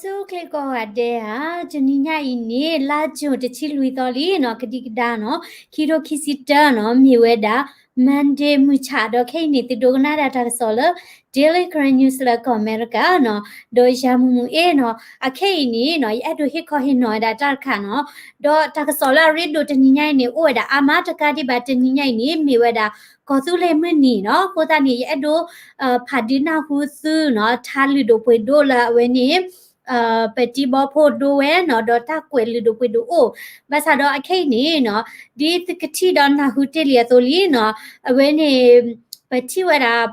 ဆူၣ်ချ့ကိးဂၤဒဲးဧါ, တနံၤညါအံၤန့ၣ် လါယူၤတဆံလွံၢ်သီလံနီၤ, ကဒံကဒါနီၤ, ခံထိခံဆံတၢနီၤ, မ့ၢ်ဝဲဒၣ် Monday မုၢ်ဆၣ် ဒီးခဲအံၤန့ၣ် သုဒိကနၣ်ဒၣ်တၢ်ကစီၣ်လၢ Daily Karen News လၢကီၢ်အမဲရကၤနီၤ, ဒီးယၤမုၢ်မုၢ်အ့နီၤ, အခဲအံၤန့ၣ်နီၤ ယအဲၣ်ဒိးဟ့ၣ်ခီဟ့ၣ်နီၤဝဲဒၣ်တၢ်တခါနီၤ, ဒီးတၢ်ကစီၣ်လၢအရ့ဒိၣ်တနံၤညါအံၤန့ၣ် အိၣ်ဝဲဒၣ်အါမးတကးဒံးဘၣ် တနံၤညါအံၤန့ၣ် မ့ၢ်ဝဲဒၣ် ကီၢ်သူလ့ၤမုၢ်နံၤနီၤ, အဃိသတးန့ၣ် ယအဲၣ်ဒိး ဖးဒုးနၢ်ဟူသုနီၤ, ထါလုၢ်ဒိၣ်ပှ့ၤဒိၣ်လၢအဝဲန့ၣ် ပတံၤဘီဖိဒိဝဲနီၤ, ဒီးတၢ်ကွဲးလုၢ်ဒိၣ်ပှ့ၤဒိၣ်အိၣ်, ဘၣ်ဆၣ်ဒီးအခဲအံၤန့ၣ်နီၤ, ဒ်သုကထံၣ်ဒီးနၢ်ဟူတ့ၢ်လံအသိးလံနီၤ, အဝဲန့ၣ် ပထံၣ်ဝဲဒၣ်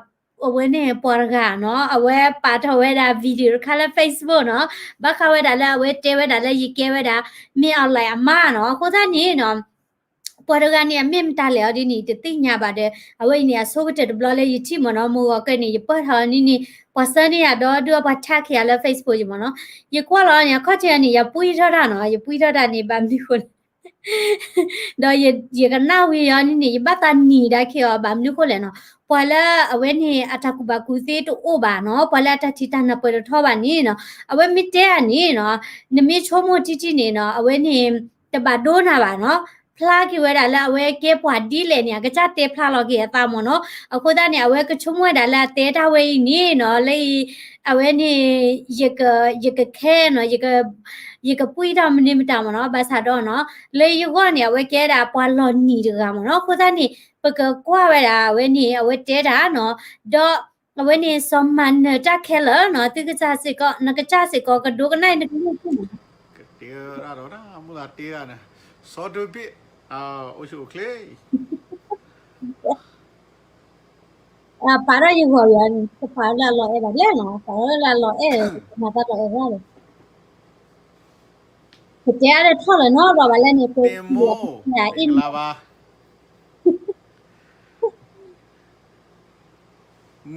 အဝဲန့ၣ်ပှၤတဂၤနီၤ, အဝဲပာ်ထီၣ်ဝဲဒၣ် video တခါလၢ Facebook နီၤ, ဘၣ်ဃးဝဲဒၣ်လၢအဝဲတဲဝဲဒၣ်လၢယကဲဝဲဒၣ် မင်းအောင်လှိုင် အမါနီၤ, အဃိသတးန့ၣ်နီၤ ပှၤတဂၤန့ၣ် အမ့ၢ်မတၤလဲၣ်အီၤဒ်န့ၣ် တသ့ၣ်ညါဘၣ်ဒီး အဝဲအံၤန့ၣ် အဆိကတၢၢ်တဘျီလၢယထံၣ်မ့ၢ်နီၤ, မုၢ်ဂီၤကၢန့ၣ် ယပၢၢ်ထီၣ်အီၤန့ၣ်န့ၣ် ပှၤဆၢန့ၢ်ယၤဒီးဒုးအပှၤ tag ယၤလၢ Facebook ယမ့ၢ်နီၤ, ယကွၢ်လီၤန့ၣ် အခီၣ်ထံးအီၤန့ၣ် ယပှံၢ်ထီၣ်တၢ်နီၤ, ယပှံၢ်ထီၣ်တၢ်န့ၣ် ဘၣ်မနုၤဃိလဲၣ် ဒီးယကနၣ်ဝံၤအီၤန့ၣ်န့ၣ် ယဘၣ်သးနံၤဒါခံအီၤ ဘၣ်မနုၤဃိလဲၣ်နီၤ, ပှၤလၢအဝဲန့ၣ် အတၢ်ကူၣ်ဘၣ်ကူၣ်သ့တအိၣ်ဘၣ်နီၤ, ပှၤလၢအတၢ်ထံၣ်တၢ်နၢ်ပၢၢ်တထီဘၣ်န့ၣ်နီၤ, အဝဲမ့ၢ်တဲအီၤန့ၣ်နီၤ, နမ့ၢ်ဆိကမိၣ်ထံထံန့ၣ်နီၤ, အဝဲန့ၣ် တဘၣ်ဒိနၤဘၣ်နီၤ, ဖျါက့ၤဝဲဒၣ်လၢအဝဲကဲပှၤဒ်လဲၣ်န့ၣ် အကစၢ်တဲဖျါလီၤက့ၤအသးမ့ၢ်နီၤ, အဃိသတးန့ၣ် အဝဲကဆိကမိၣ်ဝဲဒၣ်လၢအတဲတၢ်ဝဲအံၤန့ၣ်နီၤ, လၢအံၤ အဝဲန့ၣ် ယက ယကခဲနီၤ, ယကပှံၢ်တၢ်မနုၤမတၤမ့ၢ်နီၤ, ဘၣ်ဆၣ်ဒီးနီၤ လၢယဂီၢ်န့ၣ် အဝဲကဲဒၣ်ပှၤလီၤနံၤတဂၤမ့ၢ်နီၤ, အဃိသတးန့ၣ် ပကကွၢ်ဝဲဒၣ် အဝဲန့ၣ် အဝဲတဲတၢ်နီၤ, ဒီးအဝဲန့ၣ် စီၤမၤနၢၤတၢ်ခဲလၢာ်နီၤ, သုကစၢ်စ့ၢ်ကီး နကစၢ်စ့ၢ်ကီး ကဒိကနၣ်အံၤ နကလုၢ်ခိၣ်မ့ၢ်နီၤ, ကတဲဒၣ်ဒီး မိၢ်သးတဲဒၣ်န့ၣ် စီၤဒိဘ့ၣ် အိၣ်ဆူၣ်အိၣ်ချ့ ပာ်ထီၣ်ယဂီၢ်ယၤန့ၣ် ပာ်လၢအလီၤအဲၣ်ဒၣ်လဲၣ်နီၤ, ပာ်လၢအလီၤအဲၣ် မၤတၢ်လီၤအဲၣ်ဘၣ်လီၤ, ပတဲအါလၢထီၣ်လၢၤနီၤ ဘၣ်ဘၣ်လဲၣ်န့ၣ် ပ မ့ၢ်ကလါဘၣ်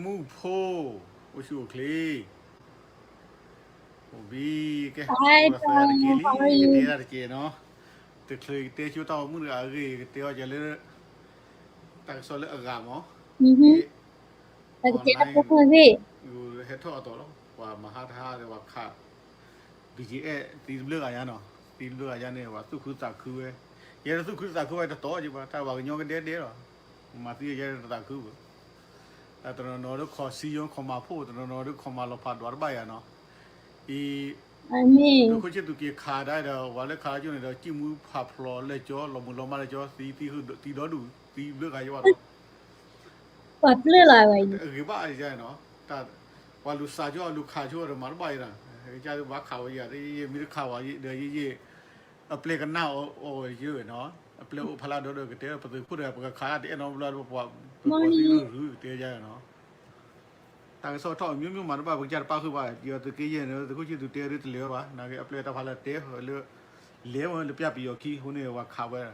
မုၣ်ဖိ အိၣ်ဆူၣ်အိၣ်ချ့ အိၣ်ဘံကဲ အိၣ်သးတက့ၢ်လံ ကတဲဒၣ်တက့ၢ်နီၤ, တချုးကတဲဆိတၢ်ဂီၤမုၢ်တဂၤအဂ့ၢ် ကတဲအီၤကဲလၢ တၢ်ကစီၣ်လၢအဂၤမး online ဟဲထီၣ်အသီလီၤ ပှၤမၤဟါတဟါဒီးပှၤခး ဘံၣ်ကၠံၣ်အဲၣ် သံတဘျုးဂၤညါနီၤ, သံတဘျုးဂၤညါန့ၣ် ပှၤသူၣ်ခုသးခုဝဲ, ယဲဒၣ်သူၣ်ခုသးခုဝဲတတီၤက့ဘၣ်, တၢ်ပှၤကညီကဒဲကဒဲလီၤ, မၤသံယဲဒၣ်တသးခုဘၣ်, တနီၤနီၤဒ်ခီၣ်စံယီၤခီၣ်မၤဖိ, တနီၤနီၤဒ်ခီၣ်မၤလီၤဖးဒွးတဘၣ်ယၤနီၤ, အံၤ သုးခိၣ်ဆ့ၣ်သူးက့ၤခးဒၣ်ဒီး ပှၤလၢခးလၢကၠိန့ၣ်ဒီး ကံၣ်မူဖးဖျိးလၢကၠိ လီၤမုၢ်လီၤမၢ်လၢကၠိ သံသံဒီဒူၣ် သံဘျုးဂၤယဲဘၣ်ဒီး ပှၤပျၢၢ်လီၤဝဲအံၤ တဂ့ၤဘၣ်ယဲနီၤ, ပှၤလူၤစးကၠိ လူၤခးကၠိဒီးမၤတဘၣ်ယဲနီၤ, ကစၢ်ဘၣ်ခးဝဲယၤ မ့ၢ်တခးဝဲဒီးယဲ အပျဲၢ်ကနၣ်အီၤအီၤယဲနီၤ, အပျဲၢ်အိၣ်ဖးလၢဒီဒီးကတဲ ပသုးခိၣ်ဒီး ပကခးတအဲၣ်နီတဘျီ ပှၤသံရုၢ်ရုၢ်ကတဲယဲနီၤ, တၢ်ကစီၣ်ထီၣ်မ့ၢ်မ့ၢ်မၤတဘၣ် ပကစၢ်တပၣ်ဃုာ်ဘၣ် ယသုးက့ယဲၢ်န့ၣ် သုးခိၣ်ဆ့ၣ်သူးတဲဒ်တလဲၤဘၣ် နာ်က့အပျဲၢ်တၢ်ဖးလၢတဲလၢ လဲၤဝဲလၢပျၢ်ပယီၤခံအဃိန့ၣ် ပှၤခးဝဲ တဲ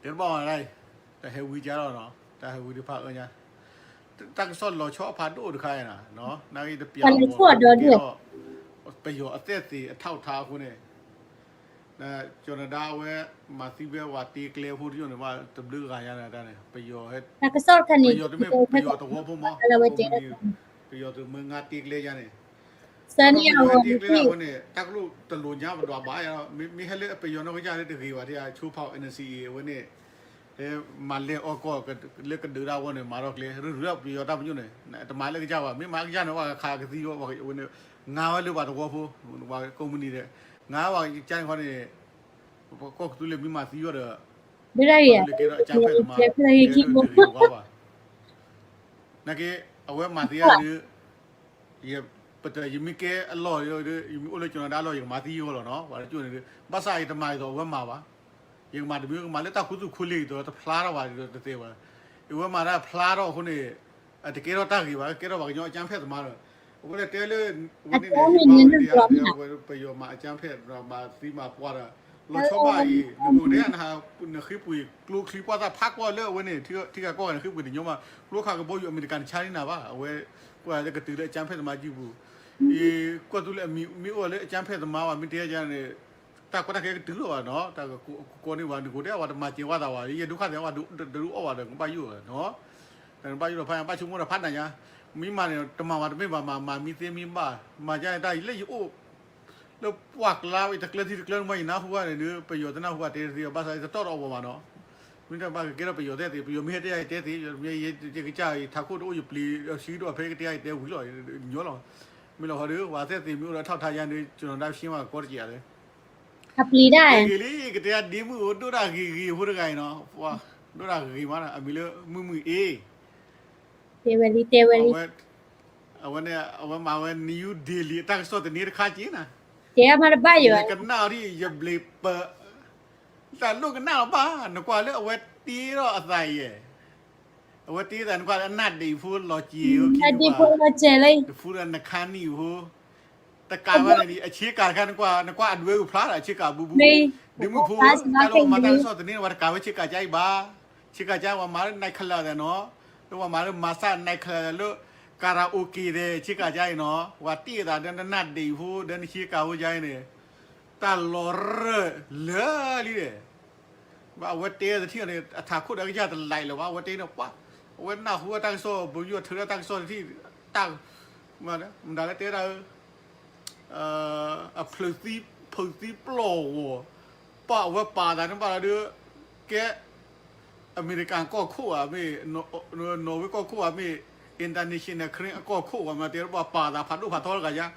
တဘၣ်ဝဲဒၣ်အံၤ တၢ်ဟဲဝံကါလီၤနီၤ တၢ်ဟဲဝံတဖၣ်အၢညါ တၢ်ကစီၣ်လီၤဆီအဖးဒိၣ်တခါအံၤနီၤ နာ်က့တပျၢ်လီၤမး ကဲထီၣ် ပယီၤအသက်သေအထောက်အထားအဃိန့ၣ် ကၠီၤနဒါအဝဲ မၤသံဝဲဝဲတ့ကျဲဖိတယိၣ်န့ၣ် ဘၣ်တဘျုးဂၤညါန့ၣ်တၢ်န့ၣ် ပယီၤ ပယီၤတမ့ၢ်ပယီၤသဝီဖိမး ပယီၤသုးမုၢ်ငါတ့ကျဲယါန့ၣ် ပယီၤတ့ကျဲဒၣ်အဃိန့ၣ် တၢ်ကလိၣ်တလိၣ်ညါပဒွးဘၣ်ယါ မ့မ့ၢ်ဟဲလၢပယီၤနီၢ်ကစၢ်လၢတဂ့ၤဘၣ် တယါဆိဖး N C A အဝဲန့ၣ် ဟဲမၤလဲၤအီၣ်ကီၢ်လၢကဒုးဒၣ်ဝဲန့ၣ် မၤထီၣ်ကျဲ ရုၢ်ရုၢ်ပယီၤတၢ်ပညိၣ်န့ၣ် တမၤလၢကစၢ်ဘၣ် မ့ၢ်မၤကစၢ်န့ၣ် ဝဲကခးကသံဝဲန့ၣ် ငါဝဲလၢပှၤသဝီဖိ ပှၤကိးမုၢ်နံၤဒီး ငါဝဲကစၢ်န့ၣ်ခီန့ၣ် ပကီၢ်ကသူလ့ၤမ့ၢ်မၤသံဝဲဒီး လၢကဲထီၣ်အကၢ်ဖဲၣ်သမား ကဲထီၣ်တဂ့ၤဝါဘၣ် နာ်က့ အဝဲမၤသံယါဒီး ပတယမ့ၢ်ကဲအလီၢ်ဒီး ယမ့ၢ်အိၣ်လၢကၠီၤနဒါအလီၢ် ယကမၤသံယိလီၤနီၤ ပှၤတကၠိၣ်န့ၣ်ဒီး ဘၣ်ဆၣ်ယတမၤအံၤဒီးအဝဲမၤဘၣ် ယကမၤတမံၤ ယကမၤလၢတၢ်ခူသူၣ်ခူလ့ၤအံၤဒီး တဖျါထီၣ်ဘၣ်ဒီးတသ့ဘၣ် အဝဲမၤတၢ်ဖျါထီၣ်အဃိန့ၣ် အတကဲထီၣ်တၢ်ဂ့ၤဘၣ် ကဲထီၣ်ပှၤကညီအကၢ်ဖဲၣ်သမားဒီး အဝဲလဲၤတဲလၢ အဝဲန့ၣ်န့ၣ် ဟံၣ်ဘါဝဲတယါဒီး အဝဲပယီၤမၤအကၢ်ဖဲၣ် မၤသံမၤပှၢ်ဒီး လီၤဆီဘၣ်အံၤ နကအိၣ်ဒဲးနဟး နဃ့ပှ့ၤကျိချံပှၢ်သၣ်ဖးကွၢ်လၢအဝဲန့ၣ် ထံဂၤကီၢ်ဂၤနဃ့ပှ့ၤတညီမး ကျိခးကဘီယူၤအမဲရကၤတဆါန့ၣ်နၤဘၣ် အဝဲ ကွၢ်လၢကတုၤလၢအကၢ်ဖဲၣ်သမားကံပူၤ အံၤ ကွၢ်သူလၢအမံၤမ့ၢ်အိၣ်လၢအကၢ်ဖဲၣ်သမားဘၣ် မ့ၢ်တဲယါန့ၣ် တၢ်ကီတၢ်ခဲကတုၤလီၤဘၣ်နီၤ တၢ်ကကိးန့ၢ်ဘၣ် နကအိၣ်ဒဲးဝဲတမၤစၢၤဝဲသးဘၣ် ယဲဒုက္ခသည်ဝဲတဒုးအီၣ်ဘၣ်ဒီး ကဘၣ်ယိၣ်နီၤ တၢ်နဘၣ်ယိၣ်ဒီးဖး ဘၣ်ဆိကမိၣ်ဒီးဖးနၤညါ မ့ၢ်မၤန့ၣ် တမၤဘၣ်တမ့ၢ်ဘၣ် မၤမၤမံသ့မံဘၣ် မၤဒ်န့ၣ်တၢ်လၢယအိၣ် လၢပှၢ်ကျါ တကျဲထံတကျဲန့ၣ်မ့ၢ်ယနၢ်ဟူဘၣ်န့ၣ်ဒီး ပယီၤတနၢ်ဟူဘၣ်တဲတသ့ ဘၣ်ဆၣ်ယတတီၣ်ဒီးအီၤဘၣ်နီၤ မ့ၢ်တဘၣ်ကကဲထီၣ်ပယီၤသ့ၣ်သ့ၣ် ပယီၤမ့ၢ်ဟဲတဲယၤတဲသ့ ယကစၢ်ယထးခိၣ်တအိၣ်ယပျံၤအဆံဒိၣ်အဖဲကတဲယၤတဲဝံၤလီၤ ညီလီၤ မ့ၢ်လီၤဟီဒီး ပှၤသ့ၣ်သ့ၣ်မ့ၢ်အိၣ်ဒီးထီၣ်ထါယါန့ၣ် ကနီၤဒၣ်ရှင်းဘၣ်ကီတက့ၢ်လၢ အပျံၤတၢ် ဂ့ၤလံ ကတဲဒ်မုၢ်အိၣ်ဒိၣ်တၢ်ဂ့ၤဂ့ၤဖိတဂၤအံၤနီၤ ဒိၣ်တၢ်ဂ့ၤမး အမံၤလၢမုၢ်မုၢ်အ့ တဲဝဲလံ တဲဝဲလံ အဝဲ အဝဲန့ၣ် အဝဲမၤဝဲ New Delhi အတၢ်ကစီၣ်သန့တခါက့ၤနၤ တဲမးတဘၣ်ယိၤ ယကနၣ်အီၤဒ်ယဘျ့ပ တၢ်လိၣ်ကနၣ်လီၤဘၣ် နကွၢ်လၢအဝဲတ့ထီၣ်အသးအံၤ အဝဲတ့သးနကွၢ်လၢအနၢ်ဒံးဖိလီၤစ့ၤဧိၤခံနကွၢ် နဖူဒီးနခါနံၣ်ဖိ တကးဘၣ်န့ၣ် အဆ့ကၤတခါနကွၢ် နကွၢ်အဒွဲအုးဖျါဒီးအဆ့ကၤဘူးဘူး ဒ်မုၢ်ဖိ တၢ်လၢပှၤမၤတၢ်ကစီၣ်သန့န့ၣ် ပှၤတကးဝဲဆ့ကၤကါအံၤဘၣ် ဆ့ကၤကါ ပှၤမၤလၢ night club နီၤ လၢပှၤမၤလၢ မၤစၢ် night club လၢ karaoke ဒီး ဆ့ကၤကါအံၤနီၤ ပှၤတ့သးဒီးနနၢ်ဒံးဖိ ဒီးနဆ့ကၤဖိကါအံၤန့ၣ် တၢ်လီၤရၢၢ်လၢာ်လံဒီး ဘၣ်အဝဲတဲသထံၣ်န့ၣ် အထးခိၣ်ဒီးကစၢ်တလဲၤလၢၤဘၣ် အဝဲတဲန့ၣ်ပှၤ အဝဲနၢ်ဟူအတၢ်ကစီၣ် ပယီၤထုးလၢတၢ်ကစီၣ်တထံၣ် တၢ် မတၤလၢတဲဒၣ် အဖျၢၣ်သံ ဖျၢၣ်သံပျီၢ်ဂီၤ ပှၤအဝဲပာ်သးန့ၣ်ဘၣ်ဒီး ကဲ အမဲရကၤကီၢ်ခိၣ်ဧါမ့ၢ် နီၣ်ဝ့ကီၢ်ခိၣ်ဧါမ့ၢ် international ခရံာ်အကီၢ်ခိၣ်ဧါမ့ၢ် တဲပှၤပာ်သးဖးဒိၣ်ဖးထီတဂၤယါ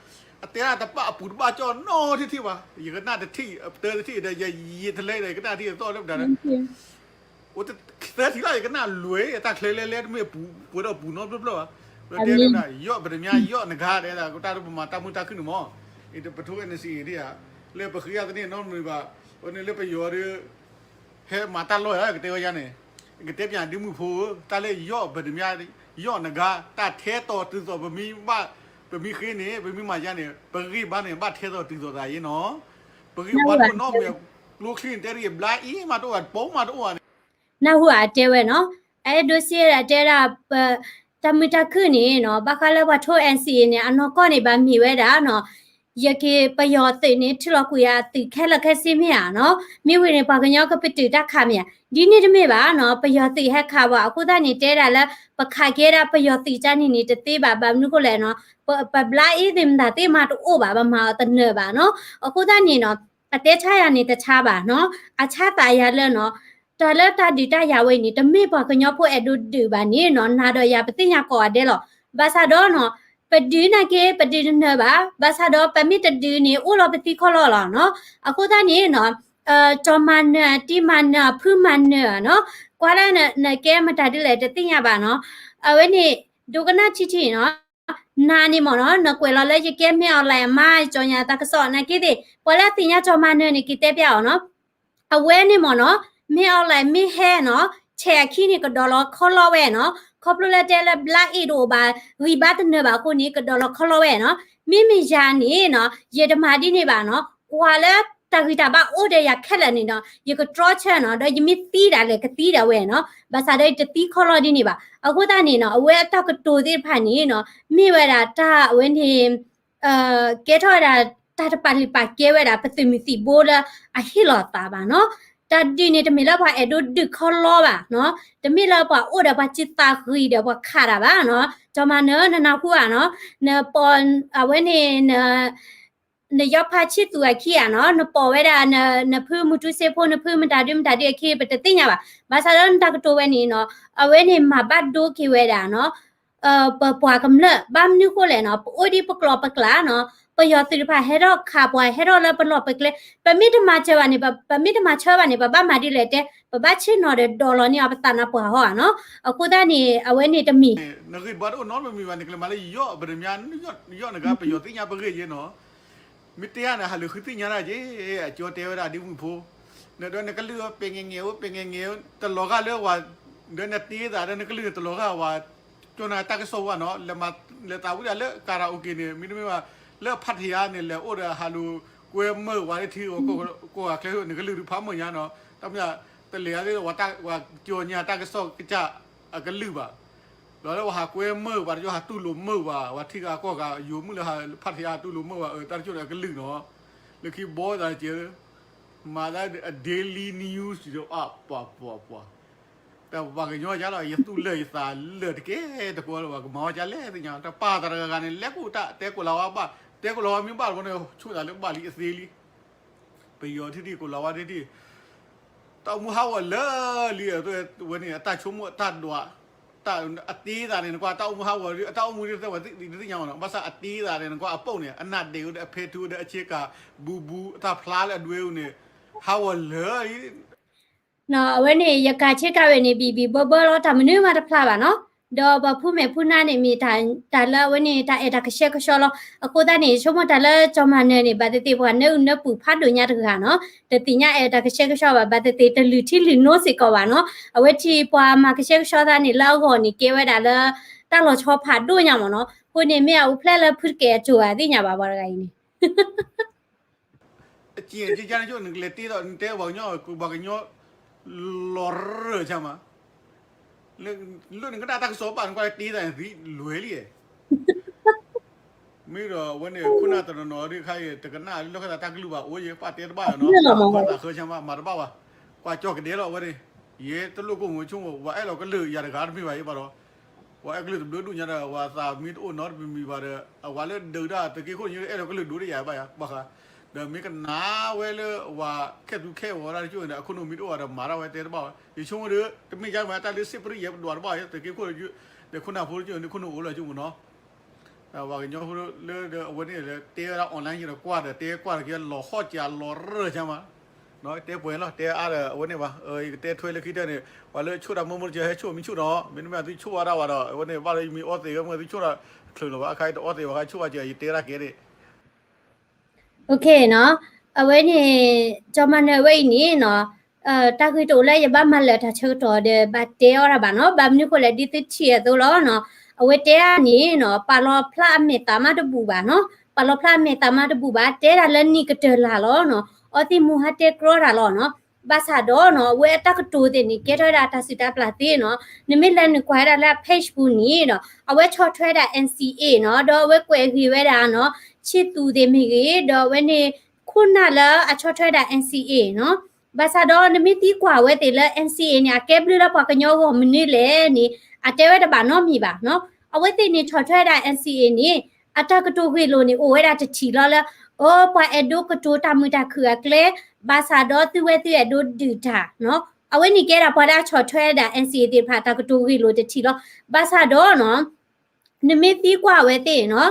အတဲဒၣ်တဘၣ်အပူၤတဘၣ်ကၠီနီတထံၣ်ဘၣ် ယကနၣ်တထံၣ် တၢတထံၣ်ဒီး ယယံာ်တလဲဒီး ယကနၣ်ထံၣ်အသီၣ်လၢပတၢ်လၢ အိၣ်သၢထံၣ်လီၤ ယကနၣ်လွဲၢ် တၢ်ချဲလဲလဲတမ့ၢ်ပှဲၤဒီးပူၤနီတဖျၢၣ်ဘၣ် ပတဲလၢ ယီၣ်ပတမြါ ယီၣ်နဂါဒဲး တၢ်တပမၤတၢ်မုာ်တၢ်ခုၣ်န့ၣ်မး ပထိ NCA ဒ်ဧါ လၢပဃ့ယါသန့ၣ်နီတမံၤဘၣ် အန့ၣ်လၢပယီၤဒီး ဟဲမၤတၢ်လီၢ်ဧါ ကတဲဝဲယါန့ၣ် ကတဲပၠးဒ်မုၢ်ဖိ တၢ်လၢယီၣ်ပတမြါ ယီၣ်နဂါ တၢ်ထဲသိးတုၤသိး ပမ့ၢ်ဘၣ် ပမ့ၢ်ဃ့န့ၣ် ပမ့ၢ်မၤယါန့ၣ် ပဂံၢ်ဘါန့ၣ် ဘၣ်ထဲသိးတုၤသိးသးယ့ၣ်နီၤ ပဂံၢ်ဘါတအိၣ်နီတမံၤ ကျိချံန့ၣ် တဲတဂ့ၤ ဘျါအံၤမးတအိၣ်ဘၣ် ပိမးတအိၣ်ဘၣ်န့ၣ် နၢ်ဟူဧါ တဲဝဲနီၤ အအဲၣ်ဒိးစ့ၣ် အတဲဒၣ် ပ တၢ်မုာ်တၢ်ခုၣ်န့ၣ်နီၤ ဘၣ်ဃးလၢပှၤထိ NCA န့ၣ် အနီၢ်ကီၢ်န့ၣ် ဘၣ်မ့ၢ်ဝဲဒၣ်နီၤ ယက့ၤပယီၤသုးန့ၣ် ထုးလီၤကွံာ်ယၤသုးခဲလၢာ်ခဲဆ့မ့ၢ်ဧါနီၤ မ့ၢ်ဝံၤန့ၣ် ပှၤကညီကပတုာ်တၢ်ခးမ့ၢ်ဧါ ဒ်န့ၣ်တမ့ၢ်ဘၣ်နီၤ ပယီၤသုးဟဲခးပှၤ အဃိသတးန့ၣ် တဲဒၣ်လၢပခးကဲဒၣ်ပယီၤသုးကၢ်န့ၣ်န့ၣ် တသ့ဘၣ် ဘၣ်မနုၤဃိလဲၣ်နီၤ ပ ပဘျါအ့သ့ၣ်မတၤသ့ၣ်မးတအိၣ်ဘၣ် ပမၤအီၤတနၢၤဘၣ်နီၤ အဃိသတးန့ၣ်နီၤ အတဲဆါယၤန့ၣ်တဆါဘၣ်နီၤ အဆါသးယၤလၢနီၤ တၢ်လၢတၢ်ဒုးတၢ်ယၤဝဲအံၤန့ၣ် တမ့ၢ်ပှၤကညီဖိအဲၣ်ဒိးဒုးဘၣ်န့ၣ်နီၤ နၤဒီးယၤပသ့ၣ်ညါကိးဂၤဒဲးလီၤ. ဘၣ်ဆၣ်ဒီးနီၤ ပဒုးနာ်က့ ပဒုးတနၢၤဘၣ်. ဘၣ်ဆၣ်ဒီးပမ့ၢ်တဒုးန့ၣ် အိၣ်လီၤပသံခီလီၤလီၤနီၤ. အဃိသတးန့ၣ်နီၤ ကၠီၤမၤနၢၤ တံၤမၤနၢၤ ဖုမၤနၢၤနီၤ ကွၢ်လၢနကဲမတၤဒ်လဲၣ်တသ့ၣ်ညါဘၣ်နီၤ. အဝဲန့ၣ် ဒိကနၣ်ထံထံနီၤ နၤန့ၣ်မ့ၢ်နီၤ နကွဲးလီၤလၢယကဲမ့ၢ်အီၤလဲၣ်အမါ ကၠီၤညါတၢ်ကစီၣ်နာ်က့သ့ၣ် ပှၤလၢအသ့ၣ်ညါကၠီၤမၤနၢၤန့ၣ် က့ၤတဲပျးအီၤနီၤ. အဝဲန့ၣ်မ့ၢ်နီၤ မ့ၢ်အီၤလဲၣ်မ့ၢ်ဟဲနီၤ ဆဲးအခံန့ၣ် ကဒီးလီၤခီလီဝဲနီၤ. ခီဖျိလၢတဲလၢဘျါအ့ၣ်တအိၣ်ဘၣ် ဂံၢ်ဘါတနၢၤဘၣ်အဃိန့ၣ် ကဒီးလီၤခီလီဝဲနီၤ. မ့မ့ၢ်ယၤန့ၣ်နီၤ ယတမၤဒ်န့ၣ်ဘၣ်နီၤ. ကွၢ်လၢတၢ်ဂံၢ်တၢ်ဘါအိၣ်ဒီးယၤခဲလၢာ်န့ၣ်နီၤ ယကတြီဆၢနီၤ ဒီးယမ့ၢ်သံဒၣ်လဲာ်ကသံဒၣ်ဝဲနီၤ. ဘၣ်ဆၣ်ဒီးယတသံခီလီဒ်န့ၣ်ဘၣ်. အဃိသတးန့ၣ်နီၤ အဝဲအတၢ်ကတိၤသ့ၣ်တဖၣ်န့ၣ်နီၤ မ့ၢ်ဝဲဒၣ်တၢ်အဝဲန့ၣ် ကဲထီၣ်ဝဲဒၣ် တၢ်တပာ်လုၢ်ပာ်ကဲဝဲဒၣ် ပသုးမုၢ်သံၣ်ဘိလၢအဟ့ၣ်လီၤသးဘၣ်နီၤ. တၢ်ဒုးန့ၣ်တမ့ၢ်လၢပှၤအဲၣ်ဒိးဒုးခီလီဘၣ်နီၤ. တမ့ၢ်လၢပှၤအိၣ်ဒီးပှၤစုသးဂံၤဒီးပှၤခးတၢ်ဘၣ်နီၤ. ကၠီၤမၤနၢၤ နနၢ်ဟူဧါနီၤ. နပိာ်အဝဲန့ၣ် နယီဖါဆံသူးအခံဧါနီၤ, နပိာ်ဝဲဒၣ် နဖုမူတူစ့ဖိ နဖုမတၤဒုမတၤဒုအခံ ပတသ့ၣ်ညါဘၣ်. ဘၣ်ဆၣ်ဒီးနတၢ်ကတိၤဝဲန့ၣ်နီၤ အဝဲန့ၣ်မၤဘၣ်ဒိက့ၤဝဲဒၣ်နီၤ ပပှၤကမျၢၢ် ဘၣ်မနုၤဃိလဲၣ်နီၤ ပအိၣ်ဒ်ပကျိာ်ပကျဲနီၤ, ပယီၤသုးတဖၣ်ဟဲထီၣ်ခးပှၤ ဟဲထီၣ်လၢပလီၢ်ပကျဲ, ပမ့ၢ်တမၤစၢၤဘၣ်န့ၣ် ပမ့ၢ်တမၤဆၢဘၣ်န့ၣ် ပဘၣ်မၤဒ်လဲၣ်တဲ, ပဘၣ်ဆ့ၣ်နီၤဒီးဒိးလီၤန့ၢ်အီၤပသးနါပှၢ်ဟီဧါနီၤ. အဃိသတးန့ၣ် အဝဲန့ၣ်တမံၤ နဂံၢ်ဘါတအိၣ်နီတမံၤဘၣ်န့ၣ် ကလဲၤမၤလၢယီၣ်ပတမြါ ယီၣ်နဂါ ပယီၤသ့ၣ်ညါပဂ့ၢ်ယဲနီၤ. မ့ၢ်တဲယၤန့ၣ် ဟးလူၤဃုသ့ၣ်ညါတၢ်က့ၤ အကၠီတဲဝဲဒၣ်ဒ်မုၢ်ဖိ, နဒီးနကလုၢ်ပဲၤငဲၤငဲၤအိၣ် ပဲၤငဲၤငဲၤ တလီၤဂာ်လၢဝဲ, ဒီးနတ့သးဒီးနကလုၢ်န့ၣ် တလီၤဂာ်ဝဲ, ကၠီၤနၤတၢ်ကစီၣ်ဝဲနီၤ လဲၤမၤလဲၤသးဝံၤဒၣ်လၢ karaoke န့ၣ် မ့တမ့ၢ်ဘၣ် လၢဖးထယါန့ၣ် လဲၤအိၣ်ဒီးဟးလူၤကွဲမုာ်ဝဲလၢထံဂီၤကိးဂၤချဲ နကလုၢ်တဖးမုာ်ညါနီၤ, တမ့ၢ် တလဲၤအသးဝဲကၠီၤညါတၢ်ကစီၣ်ကစၢ်အကလုၢ်ဘၣ် ဒီးလၢပှၤဟးကွဲမုာ်ဘၣ် တကၠီၤဟးတူၢ်လိာ်မုာ်ဘၣ် ပှၤထံဂၤကီၢ်ဂၤ ယိၤမုၣ်လၢဟးဖးထယါဟးတူၢ်လိာ်မုာ်ဘၣ် အတၢ်တကၠီၤန့ၣ်အကလုၢ်နီၤ, လၢခံဘီသးကဲ, မၤသး daily news ဒီး အပှၤပှၤပှၤ, ပှၤကညီယါလီၤ ယသူၣ်လၢာ်ယသးလၢာ်တက့ၢ် တကိးလၢၤဘၣ် ကမၤဝဲဒ်လဲၣ်သ့ၣ်ညါ တပာ်သးတဂၤဂၤန့ၣ် လဲၤကိၣ်တၢ် တဲကိးလၤဝါဘၣ် တဲကိးလၤဝါမ့ၢ်ဘၣ်တဘျီန့ၣ် ဆိသးလၢဘၣ်လံအသ့လံ ပယီၤထံၣ်ထံၣ် ကိးလၤဝါထံၣ်ထံၣ် တၢ်အိၣ်မူဟးဂီၤလၢာ်လံ ဝဲန့ၣ် အတၢ်ဆိကမိၣ်အတၢ်ဒွး တၢ်အတ့သးန့ၣ် နကွၢ်တၢ်အိၣ်မူဟးဂီၤ အတၢ်အိၣ်မူဒ်သိးဝဲသ့ၣ်ညါမးနီၤ ဘၣ်ဆၣ်အတ့သးန့ၣ် နကွၢ်အပိာ်န့ၣ် အနၢ်ဒ့ၣ်အိၣ်ဒီး အဖဲထူအိၣ်ဒီး အဆ့ကၤ ဘူးဘူး အတၢ်ဖျါလၢအဒွဲအိၣ်န့ၣ် ဟးဂီၤလၢာ်လံ အဝဲန့ၣ် ယကၤဆ့ကၤဝဲန့ၣ် ဘံၣ်ဘံၣ်ဘၢဘၢလီၤ တၢ်မနုၤမးတဖျါဘၣ်နီၤ ဒီးပှၤဖုမဲာ်ဖုနါန့ၣ် မ့ၢ်တၢ်လၢအဝဲန့ၣ် တၢ်အဲၣ်တၢ်ကဆှဲကဆှီလီၤ အဃိသတးန့ၣ် ဆိကမိၣ်တၢ်လၢကၠီၤမၤနၢၤန့ၣ် ဘၣ်သ့ၣ်သ့ၣ်ပှၤနၢအုၣ်နၢပူၤဖးဒိၣ်ညါတဂၤနီၤ တသ့ၣ်ညါအဲၣ်တၢ်ကဆှဲကဆှီဘၣ် ဘၣ်သ့ၣ်သ့ၣ်တလုၢ်ထံလုၢ်နိစ့ၢ်ကီးဘၣ်နီၤ အဝဲထံၣ်ပှၤမၤကဆှဲကဆှီသးန့ၣ် လၢအဂီၢ်န့ၣ် ကဲဝဲဒၣ်လၢ တၢ်လီၤဆီဖးဒိၣ်ညါမးနီၤ အဃိန့ၣ် မ့ၢ်အအိၣ်ဖျဲၣ်လၢဖုတကဲးအစိၤဧါ သ့ၣ်ညါဘၣ်ပှၤတဂၤအံၤန့ၣ် အက့ၢ်က့ၢ်ကန့ၣ် နကလဲၤတ့ဒီး နတဲပှၤကညီ ပှၤကညီ လီၤရၢၢ်ဆါမး လၢနကနၣ်တၢ်ကစီၣ်ဘၣ် နကွၢ်တ့သးန့ၣ် သံလွဲလံ မ့ၢ်ဒီးအဝဲန့ၣ် ခိၣ်နၢ်တနီၤနီၤဒ်ခါအံၤ တကနၣ်လၢခၢၣ်သးတၢ်ကလုၢ်ဘၣ် အိၣ်ယဲ ပၢ်တဲတဘၣ်နီၤ ပၢ်သးဃၢဆါမး မၤတဘၣ်ဘၣ် ကွၢ်ကၠီၣ်ကဒဲလီၤ အဝဲန့ၣ် ယဲတလိၣ်ကိၢ်မုၢ်ဆိကမိၣ် ပှၤအဲၣ်လီၤကလုၢ်ယၤတဂၤတမ့ၢ်ဘၣ်ယဲဘၣ်ဒီး ပှၤအဲၣ်ကလုၢ်တဘျုးဒူၣ်ညါဒီး ပှၤသးမံတအိၣ်နီတမံၤမံၤဘၣ်ဒီး အဝဲလၢဒုးတၢ်သုးက့ခိၣ်န့ၣ် အဲၣ်လီၤကလုၢ်ဒိၣ်ဒၣ်ယၤဘၣ်ယၤ ဘၣ်ဃး ဒီးမ့ၢ်ကနၣ်ဝဲလၢ ပှၤခဲသူခဲဝီၤတၢ်တကၠိၢ်န့ၣ်ဒီး အခိၣ်နူာ်မံတအိၣ်ဘၣ်ဒီး မၤတၢ်ဝဲတဲတဘၣ်ဘၣ် ယဆိကမိၣ်ဒီး တမ့ၢ်ယါမး တၢ်လၢစ့ပရံယဲပဒွးတဘၣ်ယဲ သုးက့ခိၣ် သုးခိၣ်နၢ်ဖိတကၠိၢ်န့ၣ် ခိၣ်နူာ်အိၣ်လၢကၠိၢ်မူနီၤ ပှၤကညီဖိလၢအဝဲန့ၣ်လၢတဲဝဲဒၣ် online ဒီးကွၢ်ဒီး တဲကွၢ်ဒီးက့ၤ လီၤဟီၣ်ကးလီၤရၢၢ်ဆါမး တဲပှဲၤလီၤ တဲအါဒီးအဝဲန့ၣ်ဘၣ် ယကတဲထွဲလၢခံတၢၢ်န့ၣ် ပှၤလၢဆိၣ်တၢ်မုၢ်မုၢ်တကဲ ဟဲဆိၣ်မ့ၢ်ဆိၣ်နီၤ မ့တမ့ၢ်သုဆိၣ်ဘၣ်ဒၣ်ဝဲဒီး အဝဲန့ၣ် ဘၣ်လၢယမ့ၢ်အီသံးဝဲမ့ၢ်သုဆိၣ်ဒီး ချုးလီၤဘၣ် အခါအံၤတအီသံးဘၣ် အခါဆိၣ်ဘၣ်ကဲ ယတဲဒၣ်ကဲန့ၣ် OK နီၤ အဝဲန့ၣ် ကၠီၤမၤနၢၤဝဲအံၤန့ၣ်နီၤ တၢ်ဂ့ၢ်တအိၣ်လၢယဘၣ်မၤလၢာ်တၢ်ဆၢကတီၢ်ဒီး ဘၣ်တဲအီၤဒၣ်ဘၣ်နီၤ ဘၣ်မနုၤဃိလဲၣ် ဒ်သုထံၣ်အသိးလီၤနီၤ အဝဲတဲအါန့ၣ်နီၤ ပာ်လီၤဖျါအမဲာ်သးမးတဘူၣ်ဘၣ်နီၤ ပာ်လီၤဖျါအမဲာ်သးမးတဘူၣ်ဘၣ် တဲဒၣ်လၢနံၣ်ကတၢၢ်လၢ်လီၤနီၤ အီသံးမူဟးတဲကြီတၢ်လီၤနီၤ ဘၣ်ဆၣ်ဒီးနီၤ အဝဲအတၢ်ကတိၤသ့ၣ်န့ၣ် ကဲထီၣ်ဝဲဒၣ်တၢ်စုၣ်တၢ်ပျၢ်သ့နီၤ နမ့ၢ်လဲၤနုာ်ကွၢ်ဝဲဒၣ်လၢအ page ပူၤန့ၣ်ဒီး အဝဲဆီၣ်ထွဲဒၣ် NCA နီၤ ဒီးအဝဲကွဲးဂ့ၤဝဲဒၣ်နီၤ ဆံးသူၣ်သ့ၣ်မ့ၢ်ဂ့ၤ ဒီးအဝဲန့ၣ် ခိၣ်နၢ်လၢအဆီၣ်ထွဲဒၣ် NCA နီၤ ဘၣ်ဆၣ်ဒီးနမ့ၢ်သံကွၢ်ဝဲသ့ၣ်လၢ NCA န့ၣ် အကဲဘျုးလၢပှၤကညီအဂီၢ်မနုၤလဲၣ်န့ၣ် အတဲဝဲတဘၣ်နီတမံၤဘၣ်နီၤ အဝဲသ့ၣ်န့ၣ်ဆီၣ်ထွဲဒၣ် NCA န့ၣ် အတၢ်ကတိၤဂ့ၢ်လိာ်န့ၣ် အိၣ်ဝဲဒၣ်တထံၣ်လီၤလၢ အၢ ပှၤအဲၣ်ဒိးကတိၤတၢ်မုာ်တၢ်ခုၣ်အကျဲ ဘၣ်ဆၣ်ဒီးသုဝဲသုအဲၣ်ဒိးဒုးတၢ်နီၤ အဝဲန့ၣ်ကဲဒၣ်ပှၤလၢအဆီၣ်ထွဲဒၣ် NCA သ့ၣ်တဖၣ် တၢ်ကတိၤဂ့ၢ်လိာ်တထံၣ်လီၤ ဘၣ်ဆၣ်ဒီးနီၤ နမ့ၢ်သံကွၢ်ဝဲသ့ၣ်နီၤ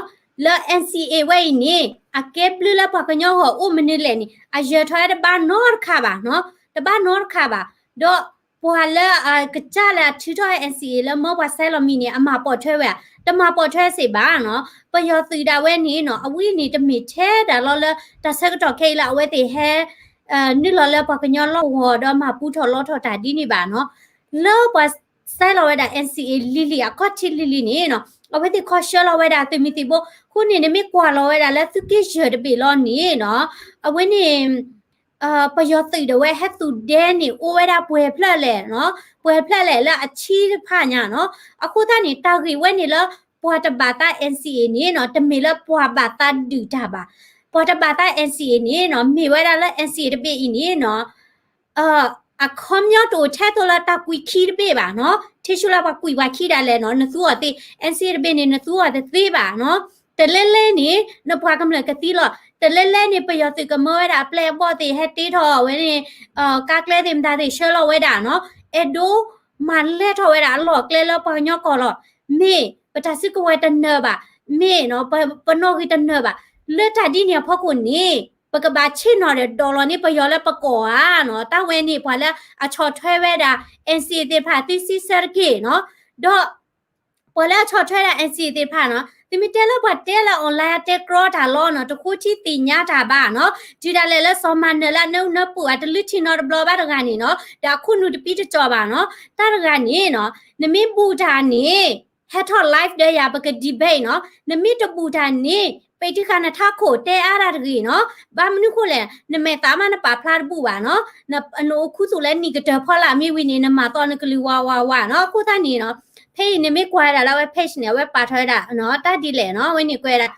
လၢ NCA ဝဲအံၤန့ၣ် အကဲဘျုးလၢပှၤကညီဂီၢ်အိၣ်မနုၤလဲၣ်န့ၣ် အယၢၤထီၣ်ဝဲတဘၣ်နီတခါဘၣ်နီၤ တဘၣ်နီတခါဘၣ် ဒီးပှၤလၢအကစၢ်လၢအထုးထီၣ် NCA လၢမၢပှၤဆဲးလီၤမံၤန့ၣ် အမၤပိာ်ထွဲဝဲဧါ တမၤပိာ်ထွဲစ့ၢ်ဘၣ်နီၤ ပယီၤသုးဒၣ်ဝဲန့ၣ်နီၤ အဝဲန့ၣ်တမ့ၢ်ထဲဒၣ်လီၤလၢ တၢ်ဆၢကတီၢ်ခဲအံၤလၢအဝဲသ့ၣ်ဟဲ နုာ်လီၤလၢပှၤကညီလီၢ်ကဝီၤဒီးမၤပူထီၣ်လီထီၣ်တၢ်ဒ်န့ၣ်ဘၣ်နီၤ လၢပှၤဆဲးလီၤဝဲဒၣ် NCA လံၤလံၤ အခီၣ်ထံးလံၤလံၤန့ၣ်နီၤ အဝဲသ့ၣ်ခီဆှၢလီၤဝဲဒၣ်သုးမုၢ်သံၣ်ဘိ အဃိန့ၣ် နမ့ၢ်ကွၢ်လီၤဝဲဒၣ်လၢသုးက့ယဲၢ်တဘ့ၣ်လီၤန့ၣ်နီၤ အဝဲန့ၣ် ပယီၤသုးဒၣ်ဝဲဟဲသူၣ်ဒဲန့ၣ် အိၣ်ဝဲဒၣ်ပှဲၤဖျၢၣ်လဲၣ်နီၤ ပှဲၤဖျၢၣ်လဲၣ်လၢအဆံတဖၣ်ညါနီၤ အဃိသတးန့ၣ် တၢ်ဂ့ၢ်ဝဲန့ၣ်လၢ ပှၤတဘၣ်သး NCA န့ၣ်နီၤ တမ့ၢ်လၢပှၤဘၣ်သးဒုးတၢ်ဘၣ် ပှၤတဘၣ်သး NCA န့ၣ်နီၤ မ့ၢ်ဝဲဒၣ်လၢ NCA တဘ့ၣ်အံၤန့ၣ်နီၤ အခီပညီတအိၣ်ထဲသိးလၢတၢ်ကွံာ်ခံတဘ့ၣ်ဘၣ်နီၤ ထံၣ်ဆူၣ်လၢပှၤကွံာ်ပှၤခံဒၣ်လဲာ်နီၤ နသူအီၤသ့ NCA တဘ့ၣ်န့ၣ် နသူအီၤတသ့ဘၣ်နီၤ တလဲလဲန့ၣ် နပှၤကမျၢၢ်ကသံလီၤ တလဲလဲန့ၣ် ပယီၤသုးကမၢဝဲဒၣ်အပျဲၢ်အဘီၣ်သ့ၣ် ဟဲတ့ထီၣ်ဝဲန့ၣ် ကါကျဲသ့ၣ်မတၤသ့ၣ်ဆှၢလီၤဝဲဒၣ်နီၤ အဲၣ်ဒိးမၤလဲၢ်ထီၣ်ဝဲဒၣ်အလီၢ်အကျဲလၢပှၤကညီကီၢ်လီၤ မ့ၢ်ပတၢ်စုကဝဲၤတနၢၤဘၣ် မ့ၢ်နီၤ ပနီၣ်ဂံၢ်တနၢၤဘၣ် လၢတၢ်ဒ်န့ၣ်အဖီခိၣ်န့ၣ် ပကဘၣ်ဆ့ၣ်နီၤဒီးဒိးလီၤန့ၢ်ပယီၤလၢပကီၢ်ဧါနီၤ တၢ်ဝဲန့ၣ်ပှၤလၢအဆီၣ်ထွဲဝဲဒၣ် NCA သ့ၣ်တဖၣ် သုစံးဆၢတက့ၢ်နီၤ ဒီး ပှၤလၢအဆီၣ်ထွဲဒၣ် NCA သ့ၣ်တဖၣ်နီၤ သုမ့ၢ်တဲလၢပှၤတဲလၢ online အတဲကြီတၢ်လီၤနီၤ တဃိထံသ့ၣ်ညါတၢ်ဘၣ်နီၤ တုၤဒၣ်လဲာ်လၢစီၤမၤနၢၤလၢအနၢအုၣ်နၢပူၤအတလုၢ်ထံနီတဘျီဘၣ်တဂၤန့ၣ်နီၤ ဒီးအခိၣ်နူာ်တပံတကီၢ်ဘၣ်နီၤ တၢ်တဂၤန့ၣ်နီၤ နမ့ၢ်ဘူးတၢ်န့ၣ် ဟဲထီၣ် live ဒီးယၤ ပက debate နီၤ, နမ့ၢ်တဘူးတၢ်န့ၣ် ပာ်တံၢ်ဃာ်နထးခိၣ် တဲအါတၢ်တဂ့ၤနီၤ, ဘၣ်မနုၤဃိလဲၣ် နမဲာ်သးမးနပာ်ဖျါတဘူၣ်ဘၣ်နီၤ, နအိၣ်ခူသူၣ်လၢနံၣ်ကတၢၢ်ဖီလာ်မ့ၢ်ဝံၤန့ၣ် နမၤသီနကလုၢ်ဝးဝးဝးနီၤ, အဃိသတးန့ၣ်နီၤ, ဖဲအံၤနမ့ၢ်ကွၢ်ဝဲဒၣ်လၢအဝဲ page န့ၣ် အဝဲပာ်ထီၣ်ဝဲဒၣ်နီၤ တၢ်ဒ်လဲၣ်နီၤ, အဝဲန့ၣ်ကွဲးဝဲဒၣ်